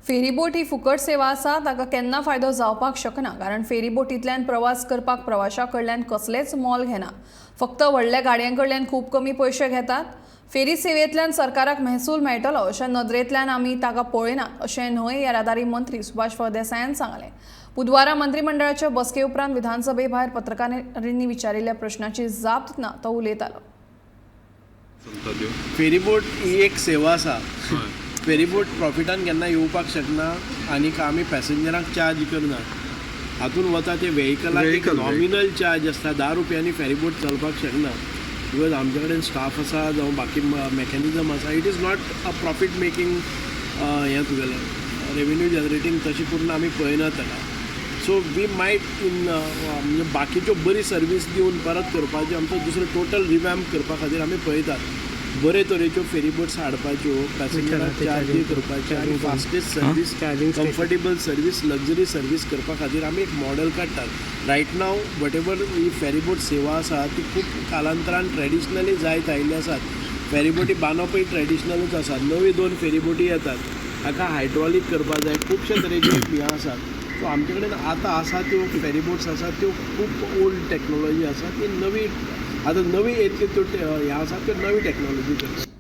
Ferryboat ही फुकट सेवा आसा, ताका केन्ना फायदो जावपाक शकना, कारण फेरीबोटींतल्यान प्रवास करपाक प्रवाशा कडल्यान कसलेंच मोल घेना, फक्त व्हडल्या गाडयां कडल्यान खूब कमी पयशे घेतात. फेरी सेवेंतल्यान सरकाराक महसूल मेळटलो अशा नदरेंतल्यान आमी ताका पळयनात अशें न्हंय येरादारी मंत्री सुभाष फळदेसायान सांगलें. बुधवारा मंत्रिमंडळाच्या बसके उपरांत विधानसभे भायर पत्रकारांनी विचारिल्ल्या प्रश्नाची जाप दितना तो उलयतालो. चलता त्यो. फेरीबोट ही एक सेवा आसा. फेरीबोट प्रॉफिटान केन्ना येवपाक शकना आनीक आमी पॅसेंजरांक चार्ज करना. हातून वता ते वेहिकलाक एक Vehicle, nominal charge आसता. 10 रुपयांनी फेरीबोट चलपाक शकना, because आमचे कडेन स्टाफ आसा जावं बाकी मॅकॅनिजम आसा. It is not a profit making हें तुगेलें रेवेन्यू जनरेटींग तशें करून आमी पळयना ताका. सो we might इन म्हणजे बाकीच्यो बरी सर्वीस दिवन परत करपाची, आमचो दुसरो टोटल रिवॅम्प करपा खातीर आमी पळयतात. बरे तरेच्यो फेरीबोट्स हाडपाच्यो, पॅसेंजरांक चार्जी करपाच्यो आनी fastest service, comfortable service, luxury service करपा खातीर आमी एक मॉडल काडटात. रायट नाव what ever ही फेरीबोट सेवा आसा, ती खूब कालांतरान ट्रेडिशनली जायत आयिल्ली आसात. फेरीबोटी बांदपय ट्रेडिशनलूच आसा. नवी दोन फेरीबोटी येतात, हाका हायड्रॉलीक करपा जाय, खुबशे तरेचे हें आसात. सो आमचे कडेन आतां आसा त्यो फेरीबोट्स आसा, त्यो खूब ओल्ड टॅक्नोलॉजी आसा. ती नवी आतां नवी येतली त्यो हें आसा, त्यो नवी टॅक्नोलॉजी करता.